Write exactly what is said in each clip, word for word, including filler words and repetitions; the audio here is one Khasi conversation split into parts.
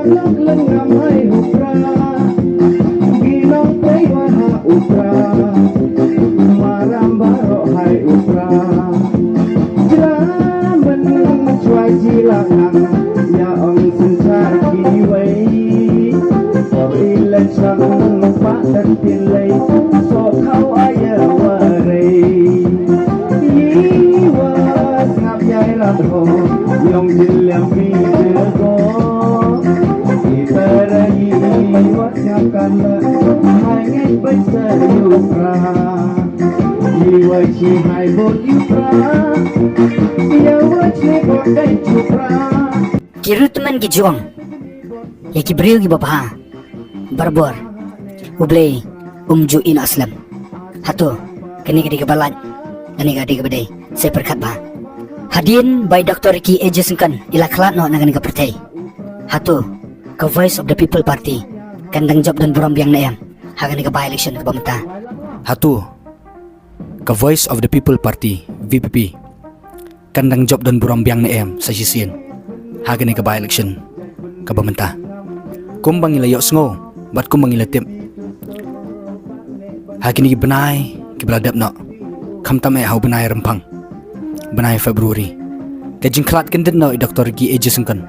Lok lengam hai u Prah, ki nongpei wan ha u Prah, maram baroh hai u Prah. Jla mynchwa jila nang, ïa ong synshar kiwei. Por election pat tang pynlei, soh khaw ïa wa rei. Ïa wa sngap ïa rat ho, ïong jin lem phi jyrgo. Ïa wa sngap kan la, hai ngeit beit sa ïa u Prah. Ïa wa shi hai vote ïa u Prah. Ïa wa shi vote dei ïa u Prah. Ki ruh tymmen ki jong, ïa ki briew kiba bha barabor, U Blei um ju ïehnoh slem. Hato kane ka dei kaba lait, kane ka dei kaba dei? Sa pyrkhat bha. Hadien ba i Doctor Ricky A J Syngkon i la khlad noh na kane ka pyrthei, hato ka Voice of the People Party kan dang jop don burom biang ne em ha kane ka by-election kaba mynta? Hato ka Voice of the People Party, V P P, kan dang jop don burom biang ne em sa shisien ha kane ka by-election kaba mynta? Kumba ngi la ïohsngew bad kumba ngi la tip, ha kine ki bnai kiba la dep noh, khamtam eh ha u bnai Rymphang, bnai February, ka jingkhlad kyndit noh i Doctor Ricky A J Syngkon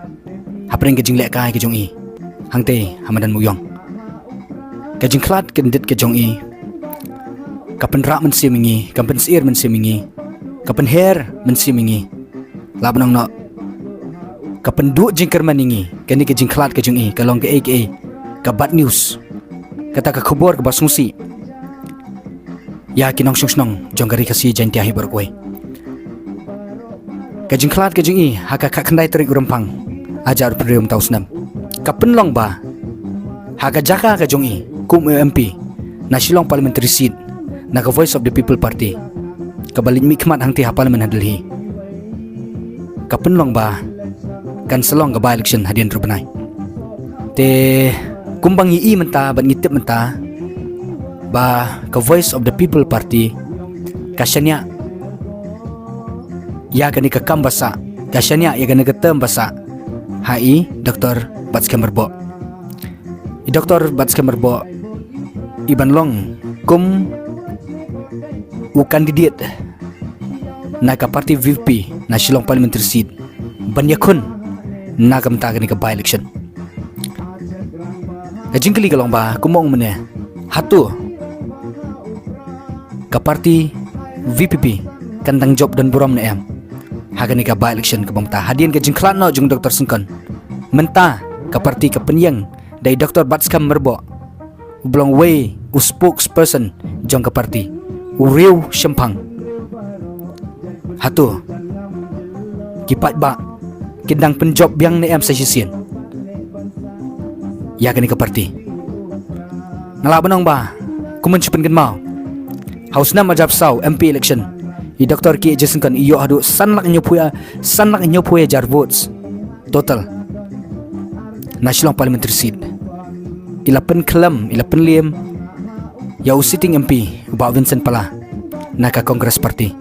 hapdeng ka jinglehkai ka jong i hangtei ha madan Mawïong. Ka jingkhlad kyndit ka jong i ka pynrah mynsiem ïa ngi, ka pynsyier mynsiem ïa ngi, ka pynher mynsiem ïa ngi. Lah ban ong noh, ka pynduh jingkyrmen ïa ngi. Kane ka jingkhlad ka jong i ka long kaei kaei, ka bad news, kata ka khubor kaba sngewsih ïa ki nongshong shnong jong ka Ri Khasi Jaiñtia hi baroh kawei. Ka jingkhlad ka jong i ha ka khatkhyndai tarik u Rymphang, hajar arphew hynriew mynta u snem, ka pynlong ba ha ka jaka ka jong i kum u M P na Shillong Parliamentary Seat na ka Voice of the People Party, kaba leit mihkhmat hangtei ha Parliament ha Delhi, ka pynlong ba kan sa long ka by-election hadien ruh bnai. Te kumba ngi i mynta bad ngi tip mynta ba ka Voice of the People Party ka shaniah ïa kane ka kam ba sah, ka shaniah ïa kane ka term ba sah ha i Doctor Batskhem Myrboh. I Doctor Batskhem Myrboh i ban long kum u candidate na ka party V P P na Shillong Parliamentary Seat ban ïakhun na ka mynta kane ka by-election. Ka jingkylli ka long ba, kumba ong mynne, hato ka party V P P kan dang jop don burom ne em ha kane ka by-election kaba mynta? Hadien ka jingkhlad noh jong Doctor Syngkon, mynta ka party ka pynïeng da i Doctor Batskhem Myrboh, uba long uwei u spokesperson jong ka party, u riew shemphang. Hato ki paidbah kin dang pynjop biang ne em sa shisien ïa kane ka party? Nga lah ban ong ba, kumba shu pynkynmaw, ha u snem hajar arphew saw M P election, i Doctor Ricky A J Syngkon i ïoh haduh san lak hynñiewphew, san lak hynñiewphew hajar votes total na Shillong Parliamentary Seat. I la pynkhlem, i la pynliem ïa u sitting M P u Bah Vincent Pala na ka Congress Party.